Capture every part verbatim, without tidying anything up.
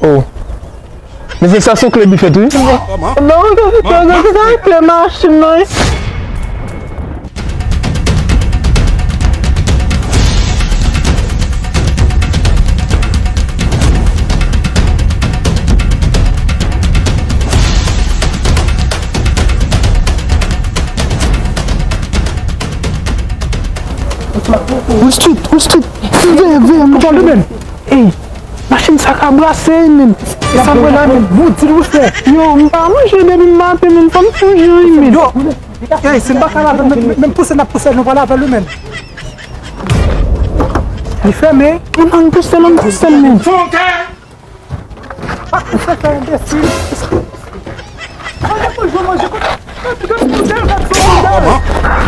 Oh. Men se sa se yon kle bifèt, wi. Non, se kle machin nan, wi. Wall Street, Wall Street. Veye, veye, m pral. Ey, machin sa ka brase, wi, men. E sa m wè la, men. Bon, di l, wi, frè. Yo, m pa manje depi maten, men. Fò m fè yon jan, wi, men. Yo, ey, si n pa ka lave, men, men pouse n ap pouse, nou pral lave l, wi, men. Li fèmen. Ann, ann pouse l, ann pouse l, men. Ah, se fè enbesil. Ann, ann jwe manje kote. Ann, ann jwe manje kote.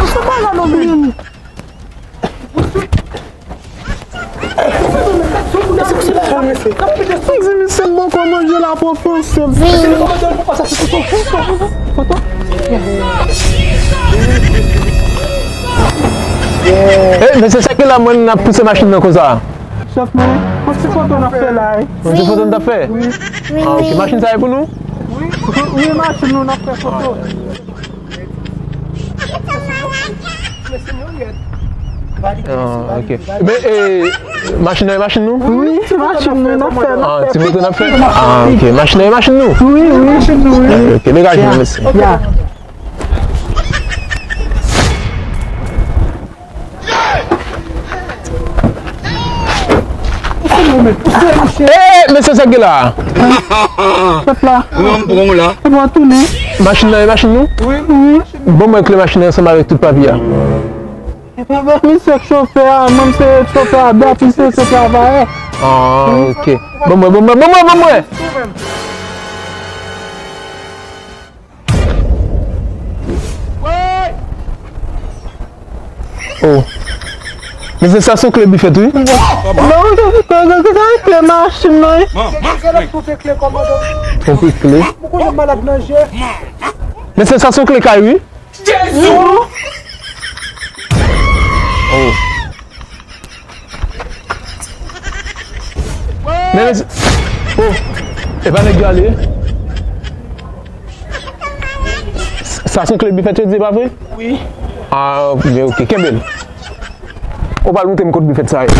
Ou se malad, non, men. Di misye m poko manje la pou ofanse. Ey, mesye, sa ki la mwen n ap pouse machin nan konsa? Chèf mwen, yon ti foto n ap fè la, wi. Yon ti foto n t ap fè? Wi. Ah, ok. Machin sa e pou nou? Wi, wi, machin nou n ap fè foto. Ah, ok. Men, e, machin nan e machin nou? Wi, ti machin nou n ap fè, n ap fè. Ah, ti moto n ap fè? Ah, ok. Machin nan e machin nou? Wi, wi. Machin nou, wi. Ok, degaje nou, mesye. Ya. Ey, mesye, sa ki la? Pèp la. Pèp la tounen. Machin nan e machin nou? Wi, wi. Ban mwen kle machin nan ansanm avèk tout papye a. Epa, ba misye k chofè a, mwen se chofè a, dat misye se travayè. Ah, ok. Ban mwen, ban mwen, ban mwen, ban mwen. Oh. Men se sa se yon kle bifèt, wi. Non, se kle machin nan, wi. Twonpe kle. Men se sa se yon kle kay, wi. Jezi! Oh. Men, men, oh, e pa nèg yo ale. Sa se yon kle bifèt yo di, e pa vre? Wi. Ah, men ok, kenbe l. Ou pral montre m kot bifèt sa ye.